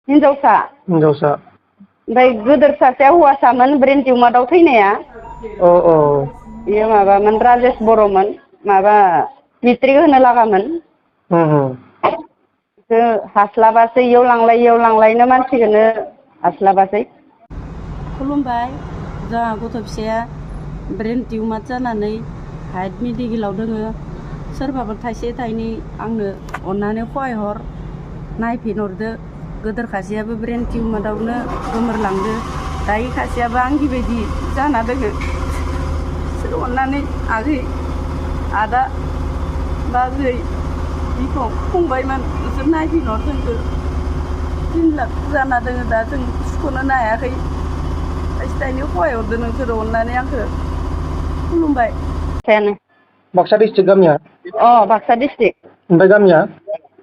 हिनजावसा ओमफ्राय गोदोर सासेया हौवासामोन ब्रेन टिउमाराव थैनाया। बेयो माबामोन राजेश बर'मोन, माबा मेट्रिक होनो लागामोन। हास्लाबासै इयाव लांलायनो मानसिखौनो हास्लाबासै। खुलुमबाय। जोंहा गथ' फिसाया ब्रेन टिउमार जानानै हाइट मेडिकेलाव दोङो। सोरबाबो थाइसे थाइनै आंनो अननानै सहाय हर, नायफिनहरदो। गोदोर खासेयाबो ब्रेन टिउमारावनो गोमोरलांदो। दायो खासेयाबो आंनि बायदि जाना दोङो। सोर अननानै आगै, आदा, बाजै, बिफं, फंबायमोन नोंसोर नायफिनहर जोंखौ। 3 लाख जाना दोङो दा जों सुख'नो हायाखै। थाइसे थाइनै सहाय हरदो नोंसोर अननानै आंखौ। खुलुमबाय। बाक्सा डिस्ट्रिक्ट गामिया? बाक्सा डिस्ट्रिक्ट। ओमफ्राय गामिया?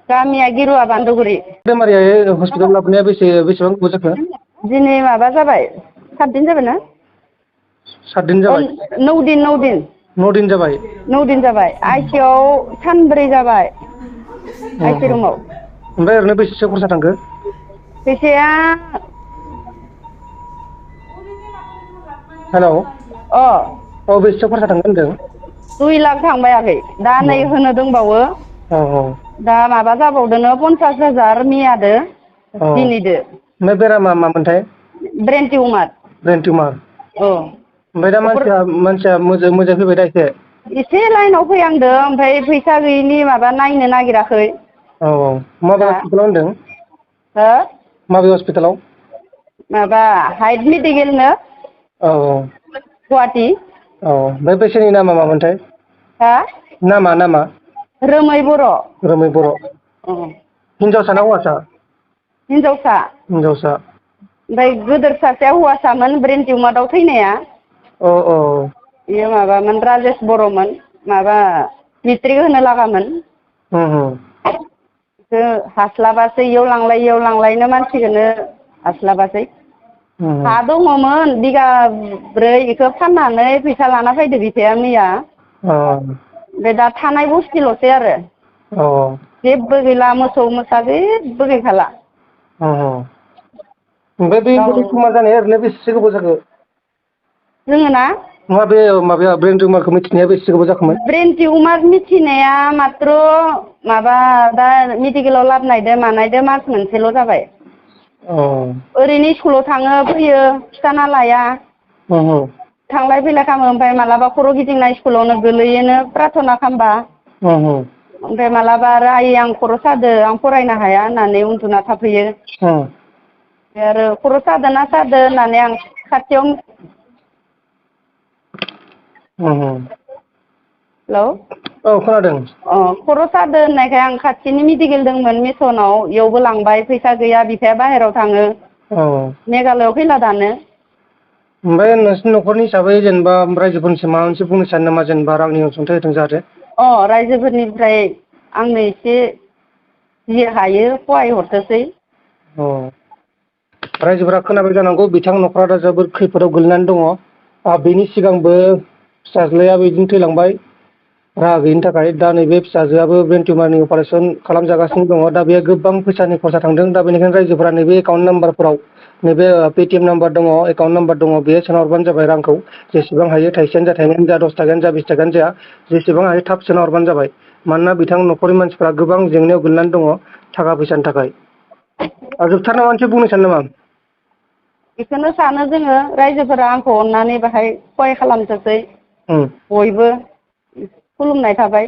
गामिया गिरुवा बान्दोगुरि। बेमारिया हस्पिटाल लाबोनाया बेसेबां गोबाव जाखो? दिनै माबा जाबाय, 7 दिन जाबाय ना? 7 दिन जाबाय? 9 दिन। 9 दिन जाबाय? 9 दिन जाबाय। आइसिइउआव सानब्रै जाबाय। आइसि रुमाव। ओमफ्राय ओरैनो बेसेसो खरसा थांखो? फैसाया हेलौ। अ बेसेसो खरसा थांखो होनदों? 2 लाख थांबाय आगै। दा नै होनो दंबावो। दा माबा जाबावदोनो 50,000 मियादो दिनैदो। ओमफ्राय बेरामा मामोनथाय? Brain tumour. ओमफ्राय दा मानसिया मोजां फैबाय दा एसे? एसे लाइनाव फैहांदो, ओमफ्राय फैसा गैयिनि माबा नायनो नागिराखै। माबे हस्पिटालाव होनदों? हो? माबे हस्पिटालाव? माबा हाइट मेडिकेलनो गुवाहाटि। ओमफ्राय पेसेन्टनि नामा मामोनथाय? हा? नामा? रोमै बर'। रोमै बर'। हिनजावसा ना हौवासा? हिनजावसा। ओमफ्राय गोदोर सासेया हौवासामोन ब्रेन टिउमाराव थैनाया। बेयो माबामोन राजेश बर'मोन, माबा मेट्रिक होनो लागामोन। हास्लाबासै इयाव लांलायनो मानसिखौनो हास्लाबासै। हा दङमोन 1 बिघा बेखौ फाननानै फैसा लाना फैदो बिफाया मैया। ओमफ्राय दा थानाय बस्थिल'सै आरो। जेबो गैला, मोसौ मोसा जेबो गैखाला। ओमफ्राय बे टिउमार जानाया ओरैनो बेसेसो गोबाव जाखो? जोङो ना? नङा, बे माबाया ब्रेन टिउमारखौ मिथिनाया बेसे गोबाव जाखोमोन? ब्रेन टिउमार मिथिनाया मात्र माबा दा मेडिकेलाव लाबोनायदो मानायदो मास मोनसेल' जाबाय। ओरैनो स्कुलाव थाङो फैयो, खिथाना लाया। थांलाय फैलाय खालामो, ओमफ्राय मालाबा खर' गिदिंना स्कुलावनो गोलैयोनो प्रार्थना खालामबा। ओमफ्राय मालाबा आरो आइ आं खर' सादो, आं फरायनो हाया होननानै उन्दुना थाफैयो। आरो खर' सादोना होननानै आं खाथियाव हेलौ। खोनादों। खर' सादो होननायखाय आं खाथिनि मेडिकेल दंमोन मिसनाव, इयावबो लांबाय, फैसा गैया, बिफाया बाहेरायाव थाङो। मेघालयआव फैला दानो। ओमफ्राय नोंसोरनि न'खरनि हिसाबै जेनेबा रायजोफोरनिसिम माबा मोनसे बुंनो सानो नामा, जेनेबा रांनि अनसुंथाइ होदों जाहाथे? रायजोफोरनिफ्राय आंनो एसे जि हायो सहाय हरथोंसै। रायजोफोरा खोनाबाय जानांगौ बिथां न'खरा दा जोबोद खैफोदाव गोलैनानै दङ। बेनि सिगांबो फिसाज्लाया बिदिनो थैलांबाय राहा गैयिनि थाखाय। दा नैबे फिसाजोआबो ब्रेन टिउमारनि अपारेसन खालामजागासिनो दङ। दा बेयो गोबां फैसानि खरसा थांदों। दा बेनिखायनो रायजोफोरा नैबे एकाउन्ट नाम्बारफोराव, नैबे पेटिएम नाम्बार दङ, एकाउन्ट नाम्बार दङ, बेयो सोना हरबानो जाबाय रांखौ। जेसेबां हायो, थाइसेयानो जा, थाइनैयानो जा, 10 थाखायानो जा, 20 थाखायानो जा, जेसेबां हायो थाब सोना हरबानो जाबाय। मानोना बिथां न'खरनि मानसिफ्रा गोबां जेंनायाव गोलैनानै दङ थाखा फैसानि थाखाय। जोबथारनायाव माबा मोनसे बुंनो सानो नामा? बेखौनो सानो जोङो, रायजोफोरा आंखौ अननानै बाहाय सहाय खालामथोंसै। बयबो खुलुमनाय थाबाय।